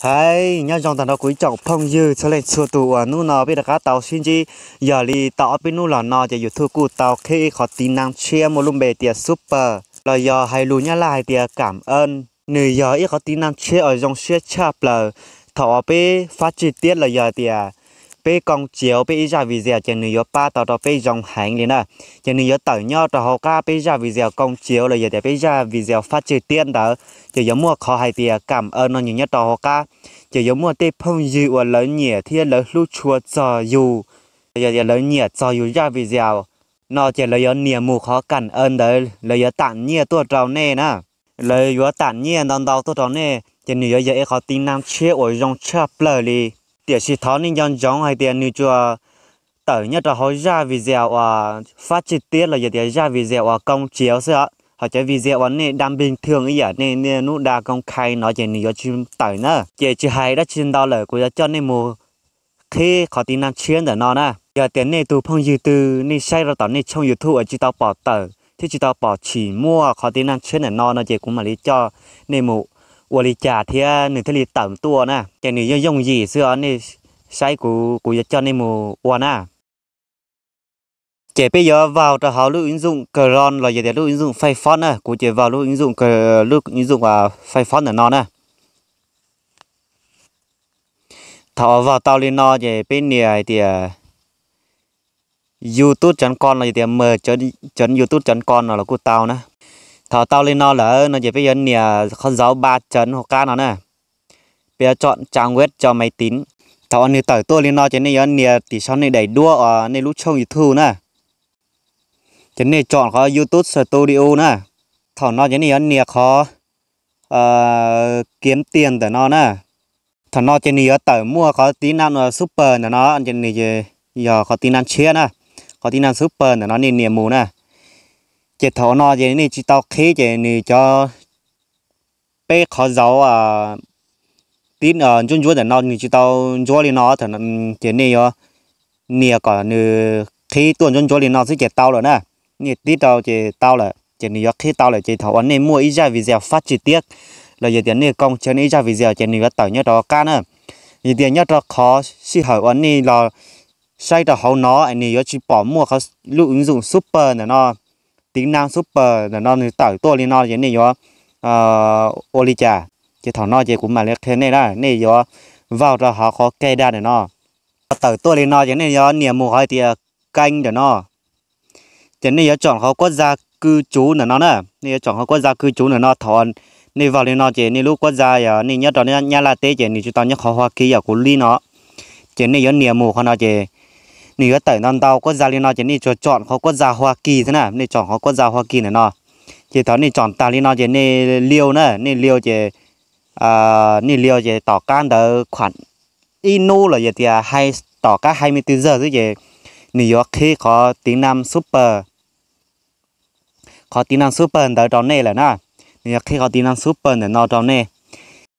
Hais nyob zoo tag nrho kuv ib tsoom phooj ywg txhua leej txhua tus uas hnub no peb rov qab tau sib ntsib. Yog li tau ob peb hnub los no ces YouTube kuj tau qhib ib qhov tiv naj tshiab muaj lub npe tias Super los yog hais lus Nyab Laj hais tias cảm ơn. Nws yog ib qhov tiv naj tshiab uas zoo siab tshaj plaws. Thaum uas peb phát trực tiếp los yog tias peb công chiếu peb ib zaj video ces nws yuav pab tau rau peb zoo heev li na. Ces nws yuav tawm nyob rau hauv qab peb zaj video công chiếu los yog tias peb zaj video phát trực tiếp ntawd, ces yuav muaj qhov hais tias cảm ơn no nyob rau hauv qab. Ces yuav muaj tej phooj ywg uas lawv nyiam thiab lawv hlub tshua txog yus, yog tias lawv nyiam txog yus zaj video no ces lawv yuav nias mus qhov cảm ơn ntawd, lawv yuav tawm nyiaj tuaj rau nej na. Lawv yuav tawm nyiaj ntau ntau tuaj rau nej ces nws yuav yog ib qhov tiv naj tshiab uas zoo tshaj plaws li. Tiam sis thov nej nco ntsoov hais tias nws tsuas tawm nyob rau hauv zaj video uas phát trực tiếp los yog tias zaj video uas công chiếu xwb os. Ho cov video uas nej đăng bình thường ib yam nej niaj hnub đăng công khai no ces nws yuav tsis tawm na. Ces tsis hais dab tsi ntau lawm kuv yuav coj nej mus qhib qhov tiv naj tshiab ntawm no na. Yog tias nej tus phooj ywg twg nej saib rau tom nej tshooj YouTube uas tsis tau pom tawm thiab tsis tau pom tshim muaj qhov tiv naj tshiab ntawm no no ces kuv mam li coj nej mus ua li cas thiab nws thiaj li tawm tuaj na. Ces nws yeej yooj yim xwb os, nej saib kuv, kuv yuav coj nej mus ua na. Ces peb yuav vào rau hauv lub ứng dụng Chrome los yog tias lub ứng dụng Firefox na, kuv ces vào lub ứng dụng, lub ứng dụng Firefox ntawm no na. Thaum uas vào tau li no ces peb nias hais tias youtube chấm com los yog tias mờ chấm youtube chấm com no los kuj tau na. Thaum tau li no lawm no ces peb yuav nias qhov dấu ba chấm hauv qab no na. Peb yuav chọn trang web cho máy tính. Thaum uas nws tawm tuaj li no ces nej yuav nias tim saum nej daim duab uas nej lub tshooj YouTube na. Ces nej chọn qhov YouTube Studio na. Thaum no ces nej yuav nias qhov kiếm tiền ntawm no na. Thaum no ces nws yuav tawm muaj qhov tiv naj super ntawm no, nws yog qhov tiv naj tshiab na, qhov tiv naj super ntawm no nej nias mus na. Ces thaum no ces nej tsis tau qhib ces nws cov peb qhov dấu tib ntsuab ntsuab ntawm no nws tsis tau ntsuab li no, ces nej yuav nias kom nws qhib tuaj ntsuab ntsuab li no xwb ces tau lawm na. Nej tib rau ces tau lawm, ces nws yuav qhib tau lawm ces thaum uas nej muaj ib zaj video phát trực tiếp los yog tias nej công chiếu nej ib zaj video ces nws yuav tawm nyob rau qab na. Yog tias nyob rau qhov sij hawm uas nej los saib rau hauv no nws yuav tsis pom muaj qhov lub ứng dụng super ntawm no, tiv naj super ntawm no nws tawm tuaj li no ces nej yuav ua li cas? Ces thaum no ces kuv mam li qhia nej na, nej yuav vào rau hauv qhov cài đặt ntawm no. Thaum tawm tuaj li no ces nej yuav nias mus qhov tias kênh ntawm no. Ces nej yuav chọn qhov quốc gia cư trú ntawm no na, nej yuav chọn qhov quốc gia cư trú ntawm no. Thaum nej vào li no ces nej lub quốc gia yog nej nyob rau Nyab Laj teb ces nws tsis tau nyob qhov Hoa Kỳ yog kuv li no. Ces nej yuav nias mus qhov no ces nws yuav tawm ntau ntau quốc gia li no ces nej tsuas chọn qhov quốc gia Hoa Kỳ xwb na, nej chọn qhov quốc gia Hoa Kỳ ntawm no. Ces thaum nej chọn tag li no ces nej liu na, nej liu ces, nej liu ces tom qab ntawd khoảng ib hnub los yog tias tom qab hai mươi tư giờ xwb ces nws yuav qhib qhov tiv naj super, qhov tiv naj super ntawd rau nej lawm na. Nws yuav qhib qhov tiv naj super ntawm no rau nej.